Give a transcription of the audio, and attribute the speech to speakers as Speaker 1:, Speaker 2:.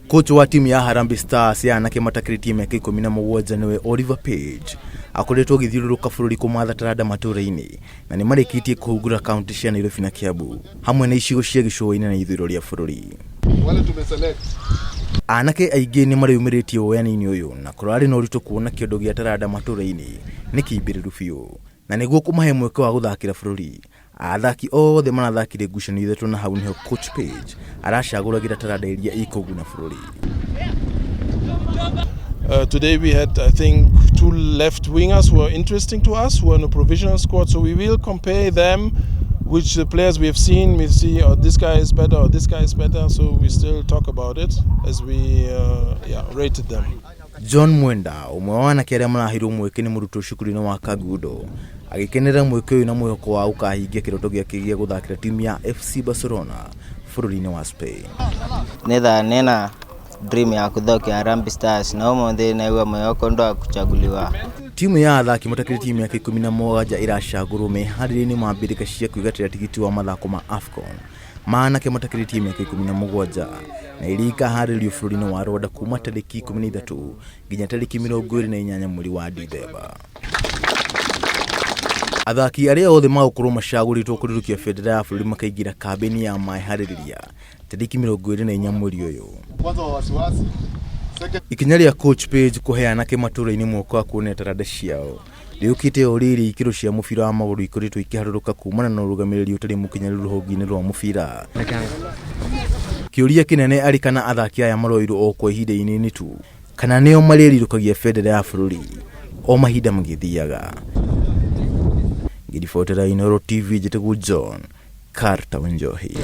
Speaker 1: Coach wa timu ya Harambee Stars ya anake matakĩrĩtie mĩaka 17 nĩwe Oliver Page akoretwo agĩthiũrũrũka bũrũri kũmatha taranda matũũra-inĩ na nĩ marĩkĩtie kũhungura kaunti cia Nairobi na Kiambu hamwe na icigo cia gĩcũa-inĩ na ithũĩro rĩa bũrũri.
Speaker 2: Wale tumeselect.
Speaker 1: Anake aingĩ nĩ marĩyumĩrĩtie woyani-inĩ ũyũ na kũrarĩ na ũritũ kuona kĩondo gĩa taranda matũũra-inĩ nĩ kĩimbĩrĩru biũ na nĩguo kũmahe mweke wa gũthakĩra bũrũri athaki othe marathakire ngucanio ithatũ na hau nĩho Coach Page aracagũragĩra taranda iria ikũguna bũrũri.
Speaker 3: Today we had, I think, two left wingers who are interesting to us, who are in a provisional squad. So we will compare them, which the players we have seen. We see, oh, this guy is better or this guy is better. So we still talk about it as we yeah, rated them.
Speaker 1: John Mwenda, ũmwe wa anake arĩa maraheirwo mweke nĩ mũrutwo cukuru-inĩ wa Kangundo, agĩkenera mweke ũyũ na mwĩhoko wa gũkahingia kĩroto gĩake gĩa gũthakĩra timu ya FC Barcelona bũrũri-inĩ wa Spain.
Speaker 4: Nitha nina dream ya kuthokia Harambee Stars na umuthi naigua mwihoko ndo wa kuchaguliwa.
Speaker 1: Timu ya athaki matakĩrĩtie mĩaka 17 ĩracagũrwo meharĩria-inĩ ma mbĩrĩka cia kwĩgatĩra tigiti wa mathako ma AFCON ma anake matakĩrĩtie mĩaka 17 na iria ikaharĩrio bũrũri-inĩ wa Rwanda kuma tarĩki 13 nginya tarĩki 28 mweri wa Dithemba. Athaki arĩa othe magũkorwo macagũrĩtwo kũrĩrũkia bendera ya bũrũri makaingĩra kambĩini ya meharĩrĩria tarĩki 24 mweri ũyũ.
Speaker 2: Kwanza wa wasiwasi. Second.
Speaker 1: Ikinya rĩa Coach Page kũhe anake matũũra-inĩ mweke wa kuonera taranda ciao rĩũkĩte o rĩrĩ ikĩro cia mũbira wa magũrũ ikoretwo ikĩharũrũka kumana na ũrũgamĩrĩri ũtarĩ mũkinyanĩru rũhonge-inĩ rwa mũbira. Kĩũria kĩnene arĩ kana athaki aya maroirwo o kwa ihinda inini tu kana nĩo marĩrirũkagia bendera ya bũrũri o mahinda magĩthiaga. Ngĩribotera Inooro TV, njĩtagwo John Carter Wanjohi.